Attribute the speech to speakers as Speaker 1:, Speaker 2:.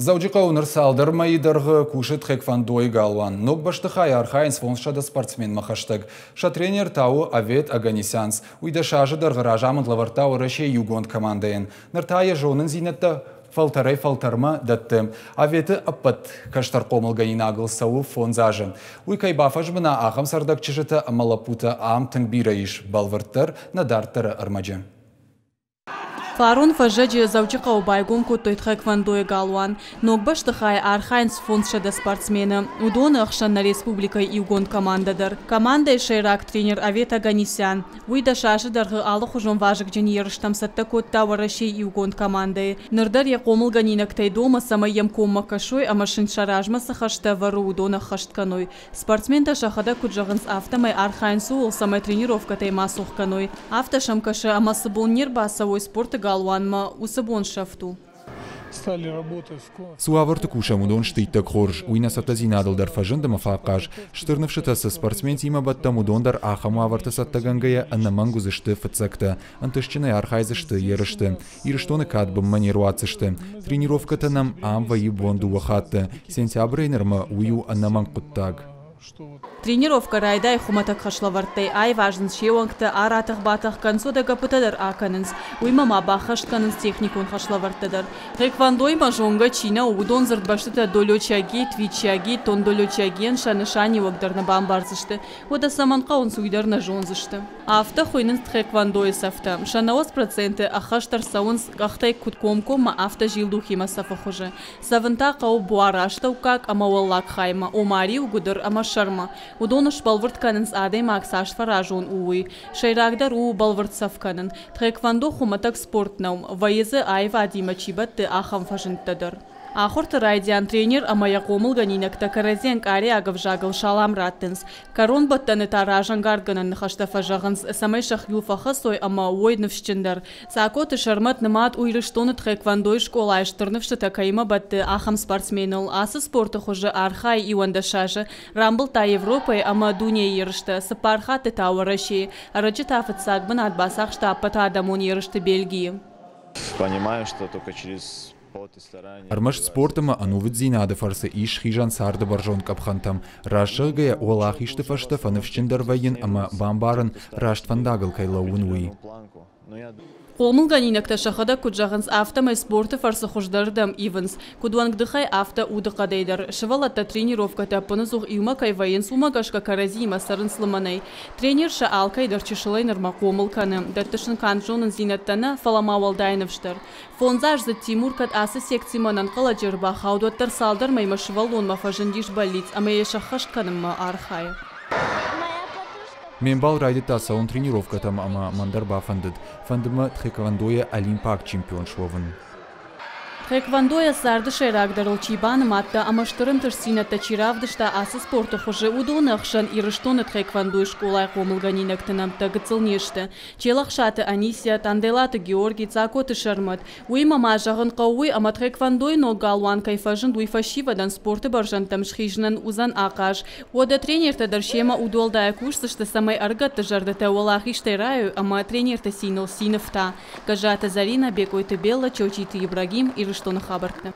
Speaker 1: Дзӕуджыхъӕуы ныр цалдӕр мӕйы дӕргъы кусы тхэквондойы галуан. Ног бӕстыхайы архайынц 500 спортсменмӕ хӕстӕг. Сӕ тренер та у Авет Оганесянц. Уый 10 азы дӕргъы разамынд лӕвӕрдта Уӕрӕсейы иугонд командӕйӕн. Ныр та йӕ зонындзинӕдтӕ фӕлтӕрӕй-фӕлтӕрмӕ дӕтты. Аветы ӕппӕт кӕстӕр хъомылгӕнинагыл цӕуы 5 азы. Уый кӕй бафӕзмына, ахӕм цӕрдӕг чызджытӕ ӕмӕ лӕппутӕ ам тынг бирӕ ис. Бӕлвырддӕр нӕ дарддӕры ӕрмӕджы.
Speaker 2: Фарон фӕззӕджы Дзӕуджыхъӕуы байгом кодтой тхэквондойы галуан. Ног бӕстыхайы архайынц 500 спортсмены. Уыдоны ӕхсӕн нӕ республикӕйы иугонд командӕ дӕр. Командӕйы сӕйраг тренер Авет Оганесян. Уый 10 азы дӕргъы алыхуызон вазыгджын ерыстӕм цӕттӕ кодта Уӕрӕсейы иугонд командӕйы. Ныр дӕр йӕ хъомылгӕнинӕгтӕй домы, цӕмӕй йӕм коммӕ кӕсой ӕмӕ сын сӕ размӕ цы хӕстӕ ӕвӕры, уыдон ӕххӕст кӕной. Спортсментӕ сӕхӕдӕг куыд зӕгъынц, афтӕмӕй архайынц ууыл, цӕмӕй тренировкӕтӕй ма цух кӕной. Афтӕ сӕм кӕсы, ӕмӕ цы бон не рбацӕуой спорты галуанмӕ, уыцы бон сӕфт у.
Speaker 1: Цы уавӕрты кусӕм, уыдон сты иттӕг хорз. Уый нӕ цӕттӕдзинадыл дӕр фӕзынд ӕмӕ фӕахъаз. Стыр ныфсытӕ цы спортсментимӕ бӕттӕм, уыдон дӕр ахӕм уавӕрты цӕттӕгӕнгӕйӕ ӕнӕмӕнг уыдзысты фыццӕгтӕ. Ӕнтыстджынӕй архайдзысты ерысты. Ирыстоны кад бынмӕ не руадздзысты. Тренировкӕтӕ нӕм ам вӕййы бон 2 хатты. Сентябрӕй нырмӕ уый у ӕнӕмӕнг хъуыддаг.
Speaker 2: Тренировкӕ райдайы хуымӕтӕг хӕслӕвӕрдтӕй, аивазынц се уӕнгтӕ, аратӕх-батӕх кӕнынц, уӕдӕ гӕппытӕ дӕр акӕнынц. Уыимӕ ма баххӕст кӕнынц техникон хӕслӕвӕрдтӕ дӕр. Тхэквондоимӕ зонгӕ чи нӕу, уыдон дзырдбӕстытӕ долёчаги, твичаги, тондолёчагийӕн сӕ нысаниуӕг дӕр нӕ бамбардзысты. Уӕдӕ цӕмӕн хъӕуынц, уый дӕр нӕ зондзысты. Афтӕ хуыйнынц тхэквондойы цӕфтӕ. Сӕ 90% ӕххӕст ӕрцӕуынц къӕхтӕй куыд комкоммӕ, афтӕ зилдухимӕ цӕфы хуызы. Цӕвын та хъӕуы буары астӕуккаг ӕмӕ уӕллаг хаймӕ, ома риу, гуыдыр ӕмӕ сӕрмӕ. Уыдон сбӕлвырд кӕнынц, адӕймаг цас фӕразон у, уый. Сӕйрагдӕр у бӕлвырд цӕф кӕнын. Тхэквондо хуымӕтӕг спорт нӕу. Вӕййы дзы, аивадимӕ чи бӕтты, ахӕм фӕзындтӕ дӕр. Ахуырты райдиан тренер ӕмӕ йӕ хъомылгӕнинӕгтӕ кӕрӕдзийӕн къариаг ӕвзагыл салам раттынц. Кӕронбӕттӕны та разӕнгардгӕнӕн ныхӕстӕ фӕзӕгъынц, цӕмӕй сӕхиуыл фӕхӕцой ӕмӕ уой ныфсджындӕр. Цакоты Сӕрмӕт нымад у Ирыстоны тхэквондойы скъолайы стыр ныфсытӕ кӕимӕ бӕтты, ахӕм спортсменыл. Ацы спорты хуызы архайы 11 азы. Рамбылдта Европӕйы ӕмӕ дунейы ерыстӕ, 4 хатты та Уӕрӕсейы. Ӕрӕджы та фыццаг бынат бацахста ӕппӕтадӕмон ерысты Бельгийы.
Speaker 3: Понимаю, что только через пот и старание.
Speaker 1: Ӕрмӕст спорт ӕмӕ ӕнувыддзинады фӕрцы ис схизӕн царды бӕрзонд къӕпхӕнтӕм. Раст зӕгъгӕйӕ, уӕлахизты фӕстӕ фӕныфсджындӕр вӕййын ӕмӕ бамбарын, раст фӕндагыл кӕй лӕууын, уый.
Speaker 2: Хъомылгӕнинӕгтӕ сӕхӕдӕг куыд зӕгъынц, афтӕмӕй спорты фӕрцы хуыздӕрдӕм ивынц. Куыд уӕнгдыхӕй, афтӕ удыхъӕдӕй дӕр. Сывӕллӕттӕ тренировкӕтӕ ӕппынӕдзух иумӕ кӕй вӕййынц, уымӕ гӕсгӕ кӕрӕдзиимӕ цӕрынц лымӕнӕй. Тренер сӕ алкӕй дӕр чысылӕй нырмӕ хъомыл кӕны. Дӕтты сын канд зонындзинӕдтӕ нӕ, фӕлӕ ма уӕлдай ныфс дӕр. 5-аздзыд Тимур кӕд ацы секцимӕ ӕнӕнхъӕлӕджы ӕрбахауд, уӕддӕр цалдӕр мӕймӕ сывӕллонмӕ фӕзындис бӕллиц ӕмӕ йӕ сӕххӕст кӕнынмӕ архайы.
Speaker 1: Ме мбал райдыдта цӕуын тренировкӕтӕм ӕмӕ мӕн дӕр бафӕндыд. Фӕнды мӕ тхэквондойӕ олимпаг чемпион суӕвын.
Speaker 2: Тхэквондойӕ царды сӕйрагдӕрыл чи банымадта ӕмӕ стыр ӕнтыстдзинӕдтӕ чи равдыста ацы спорты хуызы, уыдоны ӕхсӕн Ирыстоны тхэквондойы скъолайы хъомылгӕнинӕгты нӕмттӕ гыццыл не сты. Челӕхсаты Анисия, Танделаты Георгий, Цакоты Сӕрмӕт. Уыимӕ ма зӕгъын хъӕуы уый, ӕмӕ тхэквондойы ног галуан кӕй фӕзынд, уый фӕсивӕдӕн спорты бӕрзӕндтӕм схизынӕн уыдзӕн ахъаз. Уӕдӕ тренертӕ дӕр семӕ удуӕлдайӕ кусдзысты, цӕмӕй ӕрыгӕтты зӕрдӕтӕ уӕлахизтӕй райой ӕмӕ тренерты циныл цин ӕфта. Гӕззаты Зарина, Бекъойты Белла, Чочиты Ибрагим, Ирыстоны хабӕрттӕ.